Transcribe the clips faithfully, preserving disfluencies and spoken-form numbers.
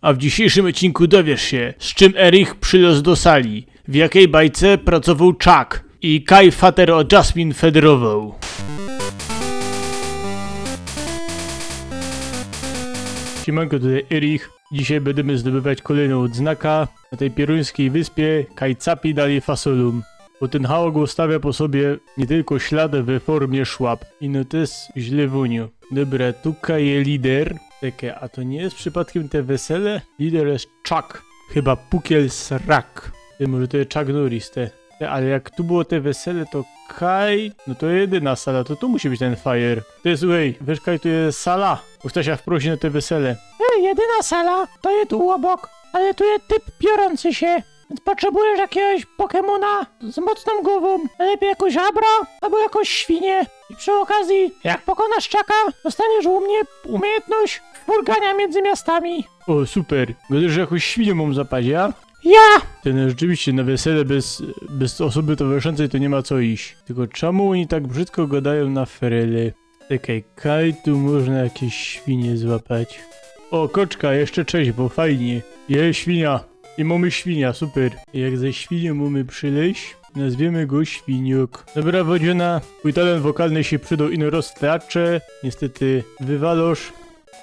A w dzisiejszym odcinku dowiesz się, z czym Erich przylôzł do sali, w jakiej bajce pracował Chuck i kaj fater o Jasmine federował. Siemanko, tutaj Erich. Dzisiaj będziemy zdobywać kolejną odznakã na tej pieruńskiej wyspie, kaj capi dalej fasolą. Bo tyn hałas ôstawia po sobie niy tylko ślady we formie szłap. I no to je źle wōniŏ. Dobra, tukej je lider. Czekej, a to niy je przypadkym te wesele? Lider je Chuck. Chyba pukiel srak. Ty, może to je Chuck Norris, te. Te, ale jak tu było te wesele, to kaj... No to jedyna sala, to tu musi być tyn fajer. Ty, słuchej, wiysz kaj tu je sala? Bo chto sie wprosi na te wesele. Ej, jedyna sala, to je tu ôbok, ale tu je typ piorący sie. Więc potrzebujesz jakiegoś Pokemona z mocną głową, najlepiej jakąś Abra albo jakąś świnię. I przy okazji, jak pokonasz Chucka, dostaniesz u mnie umiejętność furgania między miastami. O, super. Gadasz, że jakąś świniã mōm zapaść, ja? Ja! Ty, no rzeczywiście, na wesele bez, bez ôsoby towarzyszącej to niy ma co iś. Tylko czemu ôni tak brzydko gadajōm na ferele? Czekej, kaj tu można jakieś świnie złapać? O, koczka, jeszcze cześć, bo fajnie. Je świnia. I mōmy świnia, super. Jak ze świnią mōmy przilejś, nazwiemy go Świniok. Dobra, Wodziana, twōj talent wokalny sie przydŏ ino roz w teatrze. Niestety wywalŏsz.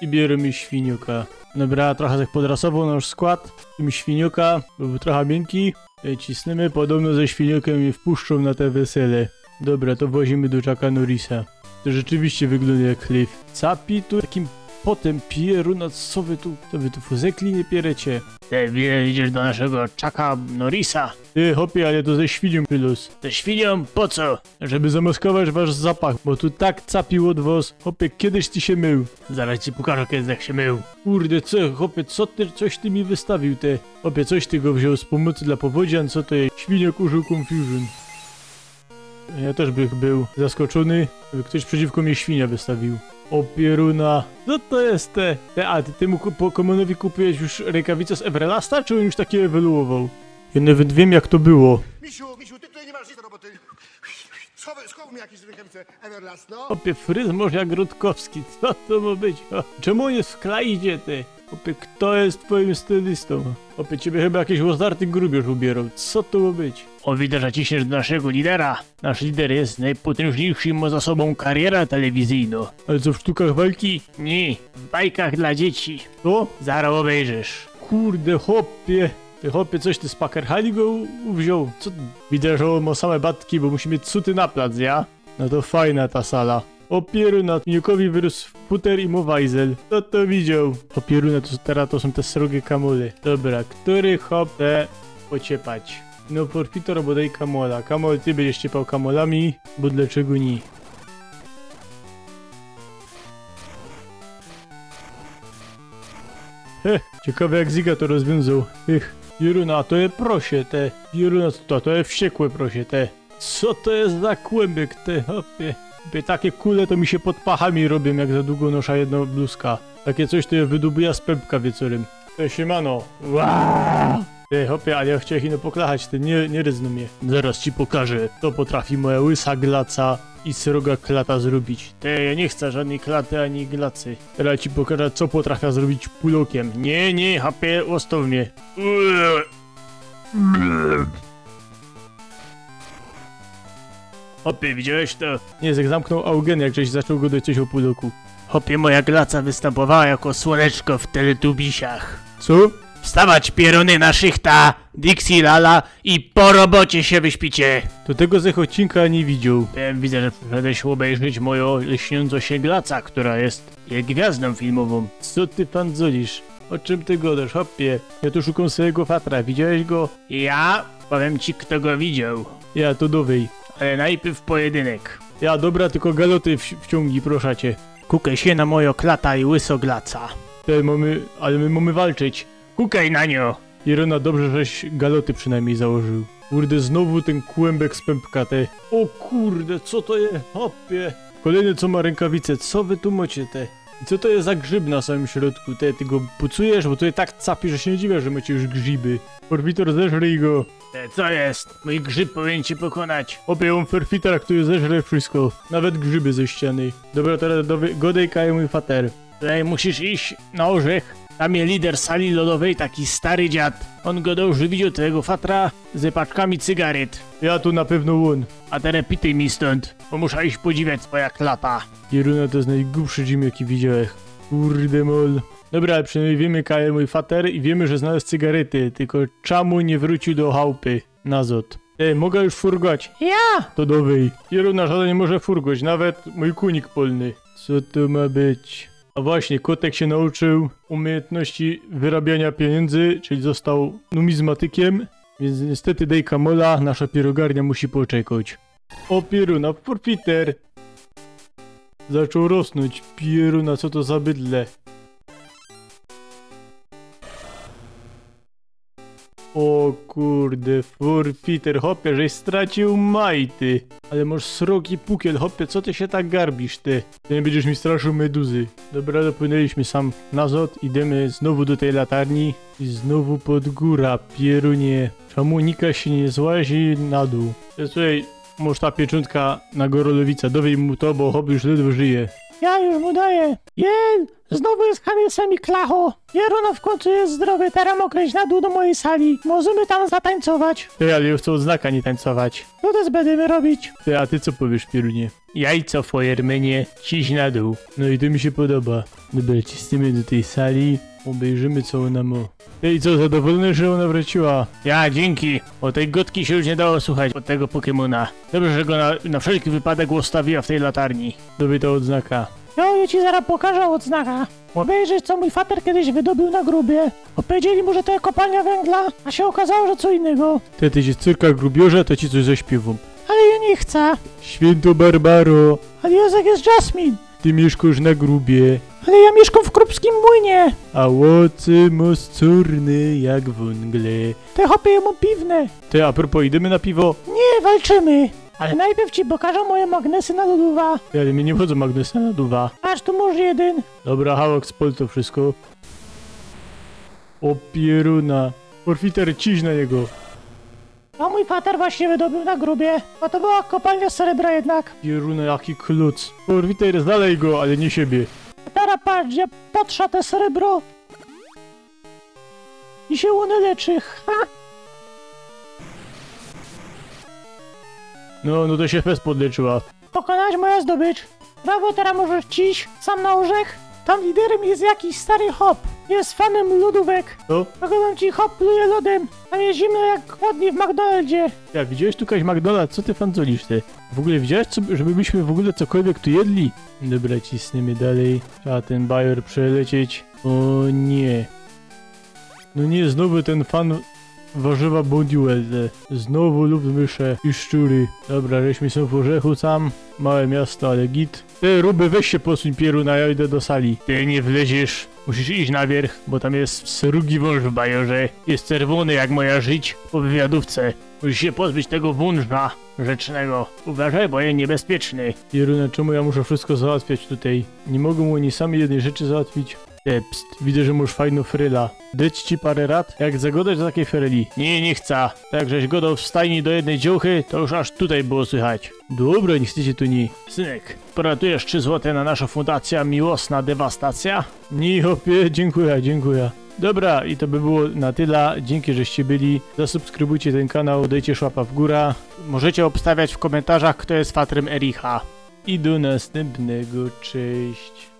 I bierzemy Świnioka. Dobra, trochę tak podrasowoł nasz skład. Tym Świnioka, bo bōł trochę miynki. E, cisnymy, podobno ze Świniokym mie wpuszczōm na te wesele. Dobra, to włazimy do Chucka Norrisa. To rzeczywiście wyglōndŏ jak chlyw. Capi tu takim potym pije, runa, co wy tu, to wy tu fuzekli nie pierecie. Ty, widzisz, idziesz do naszego Chucka Norrisa? Ty, chopie, ale to ze świniōm plus. Ze świniōm? Po co? Żeby zamaskować wasz zapach, bo tu tak capi ôd wos. Chopie, kejś ty sie mył? Zaraz ci pokażę, kedy żech sie mył. Kurde, co, chopie, co ty, coś ty mi wystawił, ty? Chopie, coś ty go wziōn z pōmocy dlŏ powodzian, co to je? Świniok użył Confusion. Ja też bych bōł zaskoczōny, jakby chtoś przeciwko mie świnia wystawił. O pieruna. Co to je, te? Te, a ty tymu ku-, Pokemonowi kupiłeś już rękawice z Everlasta, czy ôn już takie ewoluowoł? Ja nawet wiym, jak to było. Misiu, Misiu, ty tutaj nie masz nic do roboty. Co wy, skąd mi jakieś rękawice Everlast, no? Chopie, fryzmorz jak Rutkowski, co to mŏ być? O, czemu ôn je w klajdzie, ty? Chopie, kto je twojim stylistōm? Chopie, ciebie chyba jakiś ôzdarty grubiŏrz ubiyroł. Co to mŏ być? O, widzã, że ciśniesz do naszego lidera. Nasz lider je nojpotynżniyjszym, mŏ za sobōm karierã telewizyjnõ. Ale co, w sztukach walki? Niy, w bajkach dlŏ dzieci. Co? Zarŏz ôbejrzysz. Kurde, chopie. Ty, chopie, coś ty z Pakerhali go u-, uwziōn? Co? Widzã, że ôn mŏ same batki, bo musi mieć suty na plac, ja? No to fajna ta sala. O pieruna, Miłkowi wyroś futer i mŏ wajzel. Kto to widzioł? O pieruna, to s-, teroz to sōm te srogie kamole. Dobra, kery chop chce pociepać? No, forfeitor, bo dej kamola. Kamol, ty bydziesz ciepał kamolami, bo dlaczego niy? Heh, ciekawe, jak Ziga to rozwiōnzoł. Heh, pieruna, to je prosie, te. Pieruna, to, to je wściekłe prosie, te. Co to je za kłymbyk, te, chopie? Chopie, takie kule to mi sie pod pachami robiōm, jak za dugo nosza jedno bluzka. Takie coś to je wydubija z pępka wieczorym. To je siemano. Ła! Ty, chopie, ale jŏ chcioł ino poklachać, ty, niy, niy ryzno mie. Zaroz ci pokażã, co potrafi moja łysa glaca i sroga klata zrobić. Ty, jŏ niy chcã żodnyj klaty ani glacy. Teroz ci pokażã, co potrafiã zrobić pulokiym. Niy, niy, chopie, ôstŏw mie. Chopie, widziołeś to? Niy, jak zamknōł ôgyn, jak żeś zaczōn gŏdać coś ô puloku. Chopie, moja glaca wystōmpowała jako słōneczko w Teletubisiach. Co? Wstawać, pieruny, na szychta! Dixie lala i po robocie sie wyśpicie! To tego żech ôdcinka niy widzioł. Wiym, widzã, że prziszedłeś ôbejrzeć mojõ lśniōncõ sie glaca, kera je, je gwiazdą filmowōm. Co ty fandzolisz? O czym ty gŏdŏsz, chopie? Jŏ tu szukōm swojigo fatra, widziołeś go? Ja? Powiym ci, fto go widzioł. Ja, to dowej. Ale nojprzōd pojedynek. Ja, dobra, tylko galoty w-, wciōngnij, proszã cie. Kukej sie na mojõ klatã i łysõ glaca. Te, mōmy, ale my mōmy walczyć. Kukej na niã! Jerōna, dobrze, żeś galoty przinojmnij założył. Kurde, znowu tyn kłymbyk z pępka, te. O kurde, co to je, chopie? Kolejny, co mŏ rynkawice, co wy tu mŏcie, te? I co to je za grzyb na samym środku, te? Ty go pucujesz, bo to je tak capi, że sie niy dziwiã, że mŏcie już grzyby. Forfeitor, zeżryj go. Te, co je? Mōj grzyb powinien ciã pokonać. Chopie, ôn forfeitor, a fto zeżre wszysko. Nawet grzyby ze ściany. Dobra, teroz do wy-, gŏdej, kaj je mōj fater. Tutaj musisz iść na ôrzech, Tam je lider sali lodowyj, taki stary dziad. Ôn godoł, że widział twojego fatra ze paczkami cygaret. Ja, to na pewno ôn. A terŏz pityj mi stōnd, bo musza iś podziwiać twoja klapa. Pierōna, to je nojgłupszy Jim, jaki widziałech. Kurde mol. Dobra, ale przinojmnij wiymy, kaj je mōj fater i wiymy, że znalŏz cygarety. Tylko czamu niy wrōcił do chałpy nazŏd? Ty, moga już furgować? Ja! To dowyj. Pierōna, żŏdyn niy może furgować, nawet mōj kōnik polny. Co to ma być? A właśnie, kotek sie nauczył umiyntności wyrabianiŏ pijōndzy, czyli zostoł numizmatykiym. Wiync niystety dejka mola, naszŏ pierōgarnia musi poczekać. O pierōna, forfeiter! Zaczōn rosnōńć. Pierōna, co to za bydle? O kurde, forfeiter, chopie, żeś stracił majty. Ale mosz srogi pukiel, chopie, co ty sie tak garbisz, ty? Ty niy bydziesz mi straszył meduzy. Dobra, dopłynęliśmy sam nazŏd, idymy znowu do tyj latarni i znowu pod gōra, pierōnie. Czamu nikaj sie niy złazi na dōł? Ty, słuchej, mosz ta pieczątka na gorolowica, dowyj mu to, bo chop już ledwo żyje. Ja już mu dajã. Jen, znowu je z Hanesym i Klacho. Pierōna w kōńcu je zdrowy, terŏz moga iś na dōł do mojij sali. Możymy tam zatańcować. Ty, ale jŏ chcã ôdznaka, niy tańcować. No to co bydymy robić? Ty, a ty co powiesz, pierōnie? Jajco, fojermanie, ciś na dōł. No i to mi sie podoba. Dobra, cisniymy do tyj sali. Ôbejrzymy, co ôna mŏ. Ty, i co, zadowolōny, że ôna wrōciła? Ja, dziynki. Bo tyj gŏdki sie już niy dało słuchać ôd tego Pokemona. Dobrze, że go na, na wszelki wypadek ôstawiła w tyj latarni. Dowyj to ôdznaka. Jo, jŏ ci zarŏz pokażã ôdznaka. Ôbejrzysz, co mōj fater kejś wydobiōł na grubie. Bo powiedzieli mu, że to je kopalnia węgla, a sie ôkazało, że co innego. Ty, ty sie cyrka grubiorze, to ci coś zaśpiywōm. Ale jŏ niy chcã. Świynto Barbaro. Ale Józef je Jasmine. Ty miyszkŏsz na grubie. Ale jŏ miyszkōm w Krupskim Młynie. A ôczy mŏsz czŏrne jak wōngle. Te, chopie, jŏ mōm piwne. Ty, a propos, idymy na piwo? Niy, walczymy. Ale nojprzōd ci pokażã moje magnesy na lodōwa. Ty, ale mi niy wchodzōm magnesy na lodōwa. Aż tu mosz jedyn. Dobra, Hałok, spol to wszysko. O pierōna. Forfeiter, ciś na niego. A mōj fater właśnie wydobiōł na grubie. A to była kopalnia srebra jednak. Pierōna, jaki kluc. Forfeiter, zalej go, ale niy siebie. A terŏz patrz, jŏ potrzã te srebro. I sie ône leczy, ha! No, no to sie fest podleczyła. Pokonałaś moja zdobycz. Brawo, terŏz możesz ciś sam na ôrzech. Tam liderym je jakiś stary chop. Je fanym lodōwek. Co? Powiadōm ci, chop pluje lodym. Tam je zimno jak chłodnie w McDonaldzie. Ja, widziałeś tu kajś McDonald's? Co ty fandzolisz, ty? W ôgōle widziałeś, co, żeby myśmy w ôgōle cokolwiek tu jedli? Dobra, cisnijmy dalej. Trzeba tyn bajor przelecieć. O niy. No niy, znowu tyn fan warzywa Bondiuel. Znowu lub mysze i szczury. Dobra, żeśmy sōm w ôrzechu sam. Małe miasto, ale git. Ty, ruby, weź sie posōń, pierōna, ja idę do sali. Ty niy wleziesz. Musisz iś na wierch, bo tam je srugi wōnż w bajorze. Je czerwōny jak moja żidź po wywiadówce. Musisz sie pozbyć tego wōnża rzecznego. Uważaj, bo je niebezpieczny. Pierōna, czymu ja muszã wszysko załatwiać tutej? Niy mogōm ôni sami jednej rzeczy załatwić? Ty, pst, widzã, że mōsz fajnõ fryla. Dać ci parã rad, jak zagŏdać do takij fryli? Niy, niy chcã. Tak żeś gŏdoł w stajni do jednej dziołchy, to już aż tutej było słychać. Dobra, niy chcecie, to niy. Synek, poratujesz trzi złote na naszõ fundacyjõ Miłosna Dewastacyjŏ? Niy, chopie, dziynkuja, dziynkuja. Dobra, i to by było na tela. Dziynki, żeście byli. Zasubskrybujcie tyn kanał, dejcie szłapa w gōra. Możecie ôbstawiać w kōmentarzach, fto je fatrym Ericha. I do nastympnego, cześć.